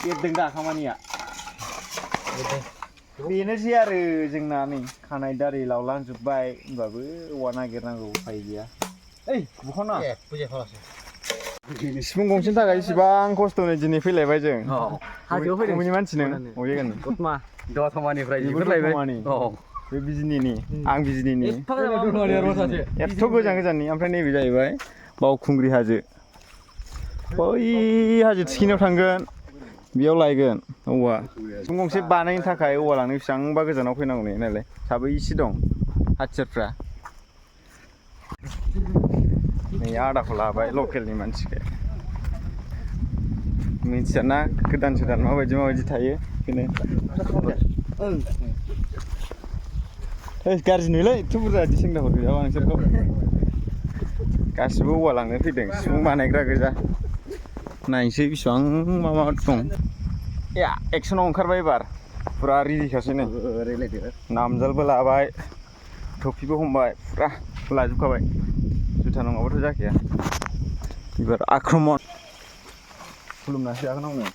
Yedeng dah खामानिया बेनोसै आरो जोंना नै खानाय दारि लावलांजोब्बाय होनबाबो औवा नागिरनांगौ उफाय गैया ओइ बुखावना सिफुं गंसेनि थाखाय इसिबां खस्थ'नि दिनै फैलायबाय जों हाजोआव फैदों बबेनि मानसि नों बबे जायगानि दतमानिफ्राय फैलायबाय बे बिजिनिनि आं बिजिनिनि एथ' गोजाननि ओमफ्राय नैबे जाहैबाय बावखुंग्रि हाजो बै हाजो थिखिनियाव थांगोन बेयाव लायगोन औवा सिफुं गंसे बानायनो थाखाय औवा लांनो बेसेबांबा गोजानाव फैनांगौ नालाय साबैसे दं हाथियारफ्रा नै आदाखौ लाबाय लकेलनि मानसिखाय मिथियाना गोदान माबायदि थायो बेनो गाज्रि नुयोलै एथ' बुरजा बिदि सेंग्राफोर गैयाबा नोंसोरखौ गासिबो औवा लांनो फैदों सिफुं बानायग्रा गोजा नायनोसै बेसेबां मा दं या एक्सनाव ओंखारबाय एबार फुरा रेडिखासै नै नामजालबो लाबाय टफिबो हमबाय फुरा लाजोबखाबाय जुथा नङाबाथ' जाखाया एबार आक्रमन खुलुमनासो जागोन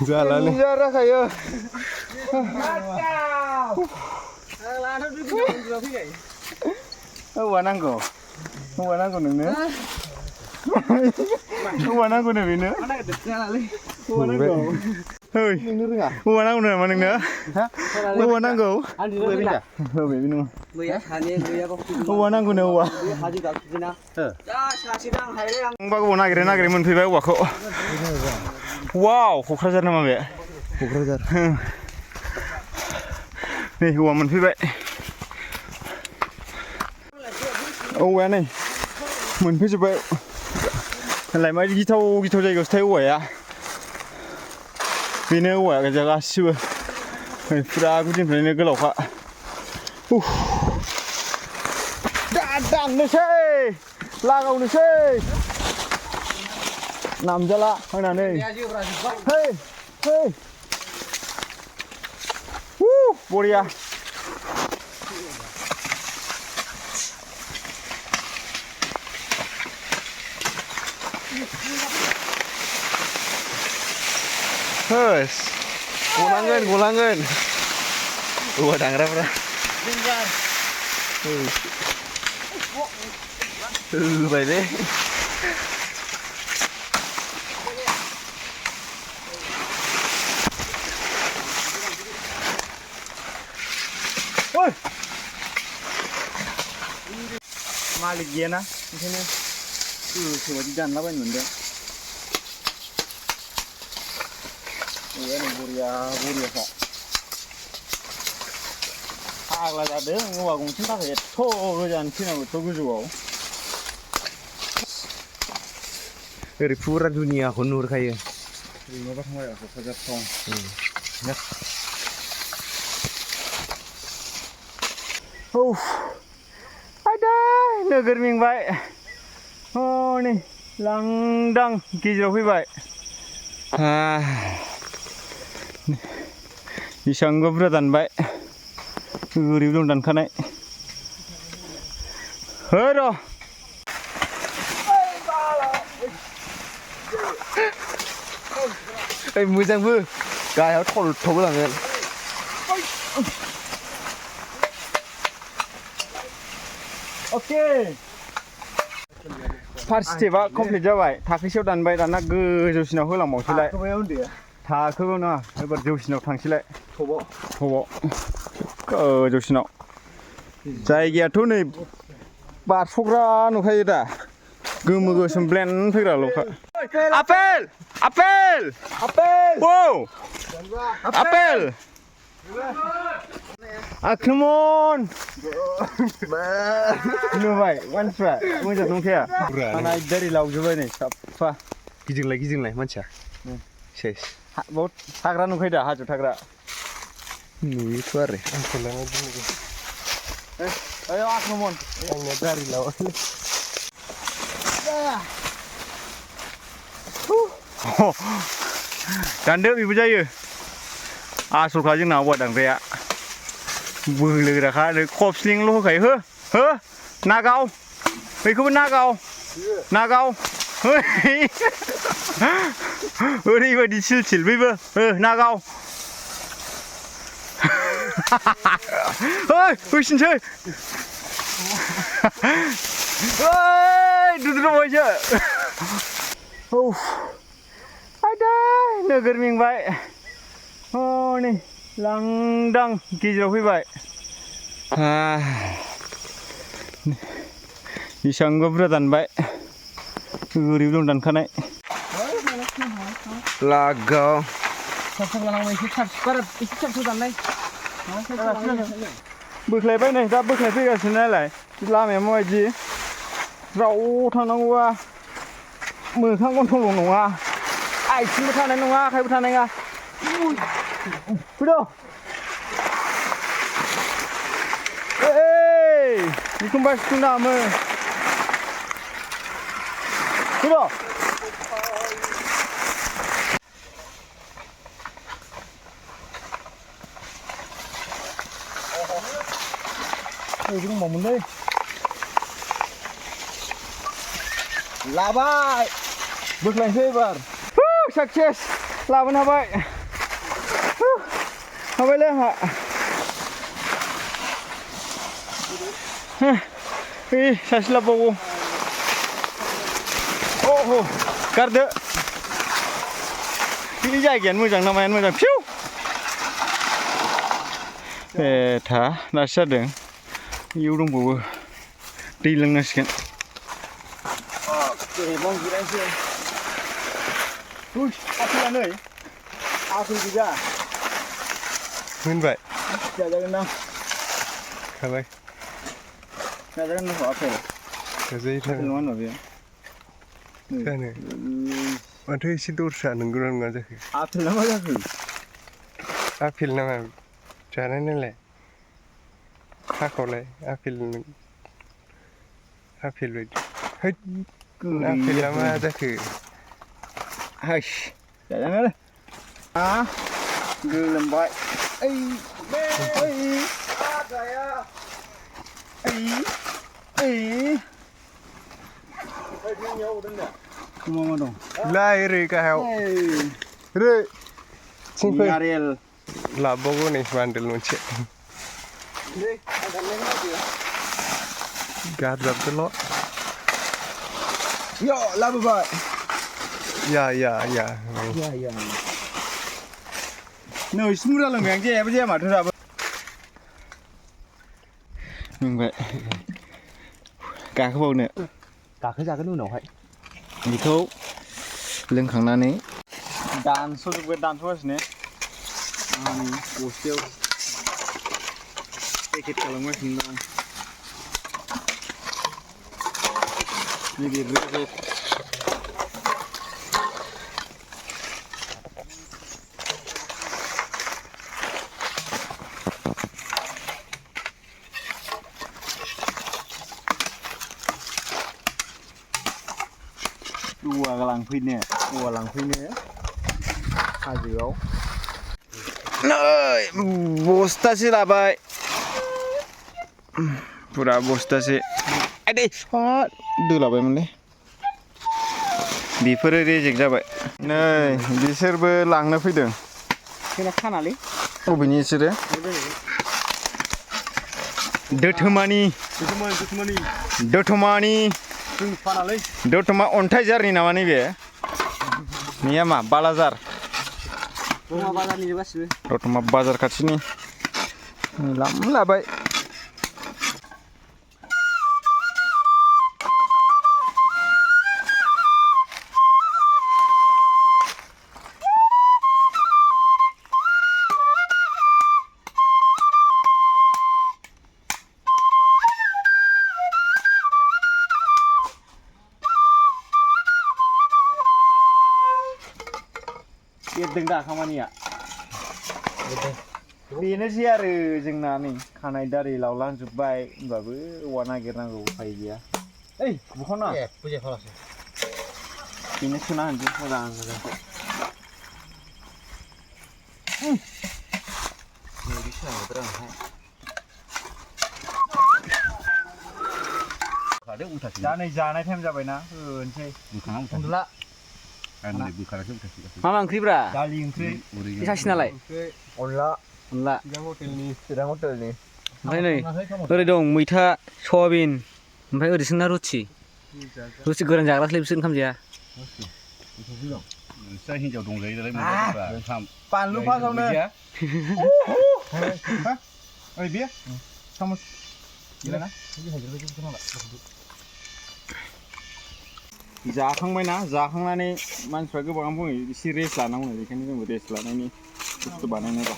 जालालै जाखायो औवा नांगौ नोंनो औवा नांगौ नो बेनो औवा नांगौ नामा नोंनो औवा नांगौ औवा नांगौ नो औवा गोबाव नागिरै मोनफैबाय औवाखौ वाव क'क्राझार नामा बे क'क्राझार नै औवा मोनफैबाय औवाया नै मोनफैजोब्बाय होनलाय मा गिथाव जायगायावसो थायो औवाया बेनो औवाया गोजा गासिबो फुरा गुदिनिफ्रायनो गोलावखा दाननोसै लागावनोसै नामजाला होनानै बरिया गलांगोन औवा दांग्राफ्रा होबायलै मालिक गैयाना ओंखायनो गोसोबायदि दानलाबायनो मोनदों बरियाखा फाग्ला जादों औवा गंसेनि थाखाय एथ' गोजान फैनांगौ एथ' गोजौआव ओरै फुरा दुनियाखौ नुहुरखायो ओरैनोबा थांबाय क'क्राझार टाउन आयदै नोगोर मेंबाय हनै लांदां गेजेराव फैबाय बेसेबांबा बुरजा दानबाय ओरैबो दं दानखानाय र' मोजांबो गाहायाव थलथबो लांगोन अके फार्स्ट स्टेपआ कमप्लिट जाबाय थाखोसेयाव दानबाय दाना गोजौसिनाव होलांबावसैलाय थाखोबो नङा एबार जौसिनाव थांसैलाय थबाव गोजौसिनाव जायगायाथ' नै बारस'ग्रा नुखायो दा गोमो गोसोम ब्लेन फैग्राल'खा apple apple apple wow apple आख्रमन नुबाय मानसिफ्रा मोजां नंखाया खानाय दारि लावजोब्बाय नै साफा गिदिंलाय मानसिया सेस बहुत थाग्रा नुखायो दा हाजो थाग्रा नुयोथ' आरो आंखौ लाङो ओइ आख्रमन आंनिया दारि लावा दानदो बेबो जायो आसलखा जोंना औवा दानग्राया बोलोग्राखा खबस्लिंल' होखायो हो हो नागाव बैखौबो नागाव ओरैबायदि सिल बैबो हो नागाव ओइ फैसिनसै ओइ दुद्रुबायसो आयदै नोगोर मेंबाय हनै लांदां गेजेराव फैबाय बेसेबांबा बुरजा दानबाय ओरैबो दं दानखानाय लागाव बोख्लायबाय नै दा बोख्लायफैगासिनो नालाय लामाया माबायदि राव थांनांगौबा मोखां गन्थंल' नङा आथिंबो थानाय नङा आखाइबो थानाय नङा फैद' बेखौबा सिफुं दामो फैद' दंबावोमोनलै लाबाय बोख्लायनोसै एबार साक्सेस लाबोनो हाबाय हाबायलै आंहा सासे लाबोबावो अह गारदो बे जायगायानो मोजां ना मायानो मोजां फिउ था दासो जादों इयाव दंबावो दै लोंनांसिगोन जिरायनोसै आपेला नै आपेल गोजा मोनबाय जाजागोनदां खाबाय जाजागोन नोंखौ आपेल जाजायो नङा होनबा बेयो जानो माथो एसे दरसा नंगौना नङा जाखो आपेल ना मा जाखो आपेल नामा जानाय नालाय खाखावलाय आपेल बायदि आपेला मा जाखो हाइस जाजागोन गोलोमबाय मा दं लाय ओरै गाहायाव ओरै नारेल लाबावो नै बान्दोल मोनसे गारजाबदोल' लाबोबाय या नै एसे बुरजा लोंबाय आं जेबो जाया माथो दाबो लोंबाय गाखोबावनो गाखोजागोन उनावहाय बेखौ लोंखांनानै दानस'गासिनो आं बस्थायाव पेकेट खालामगासिनो दं नैबे औवा लांफैनो हाजोआव नै बस्थासे लाबाय पुरा बस्थासे आदै दोलाबायमोनलै बेफोरो रेजेक्ट जाबाय नै बिसोरबो लांनो फैदों खानालै बबेनि बिसोरो दतमा अन्थाइजारनि नामा नैबे नैया मा बालाजार दतमा बाजार खाथिनि लाबाय जोबदों दा खामानिया बेनोसै आरो जोंना नै खानाय दारि लावलांजोब्बाय होनबाबो औवा नागिरनांगौ उफाय गैया ओइ बुखावना बुजाय खालामसै बेनो सोना होनसै मोजां मोजांखौ नैबे सोनांगौब्रा ओमफ्राय दा नै जानाय टाइम जाबायना होनसै उन्दुला मा मा ओंख्रिब्रा दालि ओंख्रि सासेनालाय अनला चिरां हटेलनि ओमफ्राय नै ओरै दं मैथा सयाबिन ओमफ्राय ओरैसोना रुथि गोरान जाग्रासोलै बिसोर ओंखाम जाया हिनजाव दंजायो नालाय बानलु फासावनो ओइ बे सामस गैलाना जाखांबायना जाखांनानै मानसिफ्रा गोबां बुङो एसे रेस्ट लानांगौ बेखायनो जोंबो रेस्ट लानायनि बुस्थु बानायनाय दं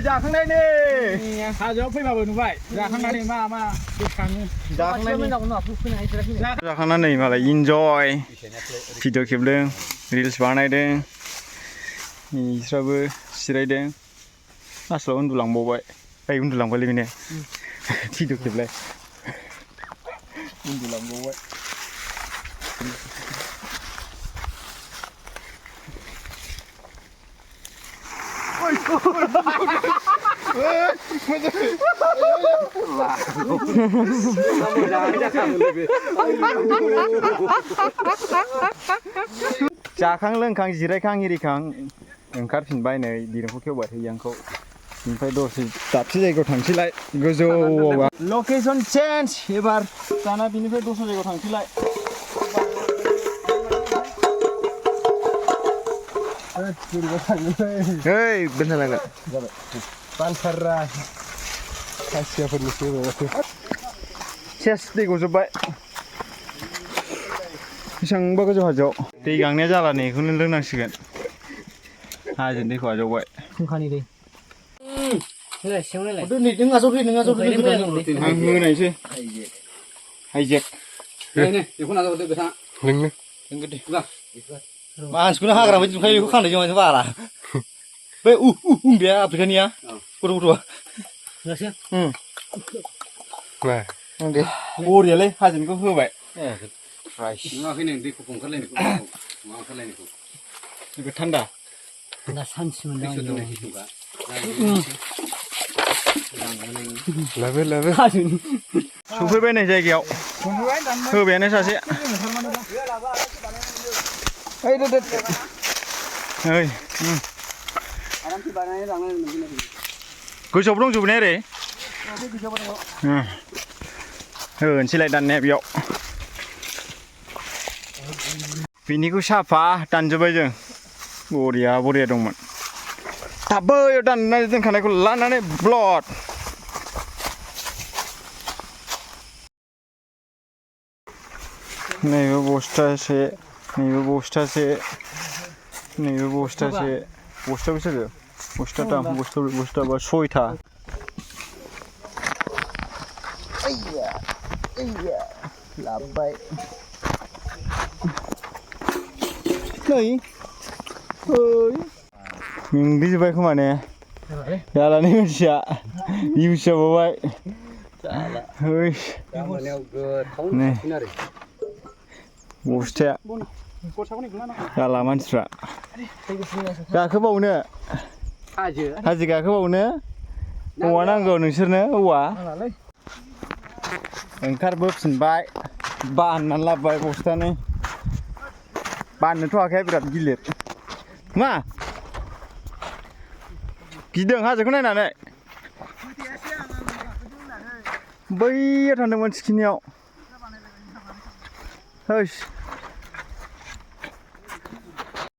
जाखांनाय नै हाजोआव फैबाबो नुबाय जाखांनानै मा मा गोखाङो जाखांनानै मालाय इन्जय भिडिअ खेबदों रिल्स बानायदों बिस्राबो जिरायदों लास्टआव उन्दुलांबावबाय उन्दुलांबायलै बेनो भिडिअ खेबलाय उन्दुलांबावबाय जाखां लोंखां जिरायखां हिरिखां ओंखारफिनबाय नै दिरुंखौ खेवबाय हैयांखौ ओमफ्राय दसे दाबसे जायगायाव थांसैलाय गोजौआव लकेसन चेन्ज एबार दाना बिनिफ्राय दस्रा जायगायाव थांसैलाय ओइ बेनजालांगोन जाबाय बानफारा खासियाफोरनिसो सेस दै गजोब्बाय बेसेबांबा गोजौ हाजोआव दै गांनाया जाला नै बेखौनो लोंनांसिगोन हाजोनि दैखौ आजावबाय फुंखानि दै आं होनायसै हाइजेक बेखौ नाजावदो गोथां लोंनो दे मानसिखौनो हाग्रा बायदि नुखायो बेखौ खांनायजों मानसि बारा बै उन्दैया आफ्रिकानिया गथ' गथ'आ दे बरियालै हाजोनिखौ होबाय थान्दा सानसे मोनदों सफैबाय नै जायगायाव होबायानो सासे गोसोआवबो दंजोबो ने ओरै होनोसैलाय दाननाया बेयाव बिनिखौ साफा दानजोब्बाय जों बरिया दंमोन दाबो दाननानै दोनखानायखौ लानानै ब्लड नैबे बस्थासे नैबे बस्थासे बस्था बेसे बस्थाथाम बस्थाबा सयथा लाबोबाय नै मेंग्लिजोब्बाय खोमा ने जालानै मानसिया इउस जाबावबाय नै बस्थाया जाला मानसिफ्रा गाखोबावनो हाजो गाखोबावनो औवा नांगौ नोंसोरनो औवा ओंखारबोफिनबाय बाननानै लाबोबाय बस्थानै बाननोथ' आखाया बिराद गिलिर मा गिदों हाजोखौ नायनानै बैयाव थांदोंमोन थिखिनियाव